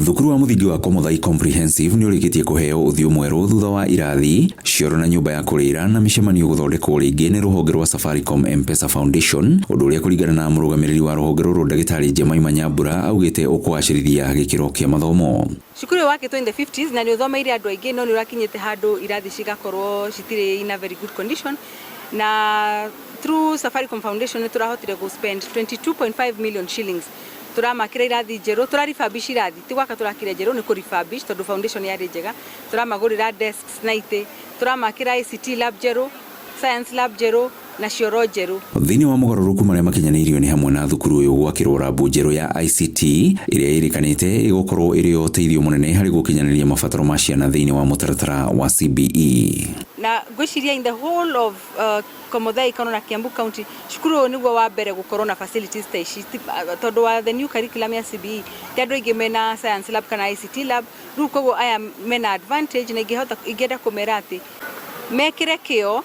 Thukuru wa mũthingi wa Komothai Comprehensive nĩ ũrĩkĩtie kũheo ũthiũ mwerũ thutha wa irathi, cioro na nyũmba ya kũrĩra na mĩcemanio gũthondekwo rĩngĩ nĩ rũhonge rwa Safaricom M-Pesa Foundation, ũndũ ũrĩa kũringana na mũrũgamĩrĩri wa rũhonge rũrũ ndagĩtarĩ Jemima Nyambura augĩte ũkũgacĩrithia gĩkĩro kĩa mathomo. Cukuru ũyũ wakĩtwo in the 50s na nĩ ũthomeire andũ aingĩ, no nĩ ũrakinyĩte handũ irathi cigakorwo citirĩ in a very good condition, na through Safaricom Foundation nĩ tũrahotire gũ spend 22.5 million shillings tũramakĩra irathi njerũ, tũra refurbish irathi, ti gwaka tũrakire njerũ, nĩ kũ refurbish tondũ foundation yarĩ njega. Tũramagũrĩra desks na itĩ, tũramakĩra ICT lab njerũ, science lab njerũ na cioro njerũ. Thĩinĩ wa mogarũrũku marĩa makinyanĩirio nĩ hamwe na thukuru ũyũ gwakĩrwo rambu njerũ ya ICT ĩrĩa ĩrĩkanĩte ĩgũkorwo ĩrĩ yo ũteithio mũnene harĩ gũkinyanĩria mabataro ma ciana thĩinĩ wa mũtaratara wa CBE. Na ngwĩciria in the whole of Komothai kana na Kiambu County, cukuru ũyũ nĩguo wa mbere gũkorwo na facilities ta ici, tondũ wa the new curriculum ya CBE ti andũ aingĩ mena science lab kana ICT lab. Rĩu koguo aya mena advantage, na ingĩhota ingĩenda kũmera atĩ mekĩre kĩo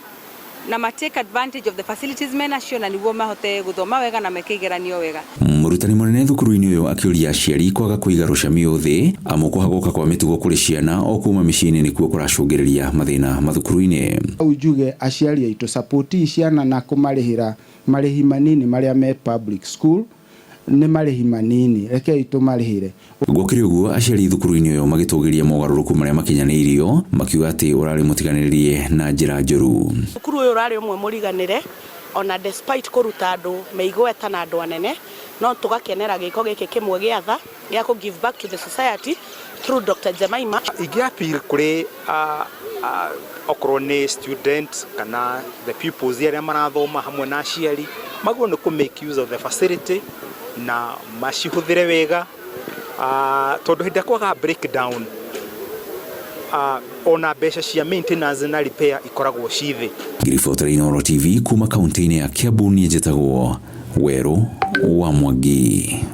na ma take advantage of the facilities menacio, na nĩguo mahote gũthoma wega na meke igeranio wega. Mũrutani mũnene thukuru-inĩ ũyũ akĩũria aciari kwaga kũiga rũcamio thĩ, amu kũhagũka kwa mĩtugo kũrĩ ciana o kuma mĩciĩ-inĩ nĩkuo kũracũngĩrĩria mathĩna mathukuru-inĩ. Hau njuge aciari aitũ support ciana na kũmarĩhĩra marĩhi manini marĩa me public school, nĩ marĩhi manini, rekei tũmarĩhĩre. Gũkĩrĩ ũguo, aciari thukuru-inĩ ũyũ magĩtũgĩria mogarũrũku marĩa makinyanĩirio, makiuga atĩ ũrarĩ mũtiganĩrie na njĩra njũru. Cukuru ũyũ ũrarĩ ũmwe mũriganĩre, ona despite kũruta andũ me igweta na andũ anene, no tũgakenera gĩko gĩkĩ kĩmwe gĩa tha gĩa kũ give back to the society through Dr. Jemima. Ingĩ appeal kũrĩ okorwo nĩ student kana the pupils arĩa marathoma hamwe na aciari, magwo nĩ kũ make use of the facility na macihũthĩre wega, tondũ hĩndĩ ĩrĩa kwaga breakdown, ona mbeca cia maintenance na repair ikoragwo ci thĩ. Ngĩribotera Inooro TV kuma kaunti-inĩ ya Kiambu, niĩ njĩtagwo Werũ wa Mwangi.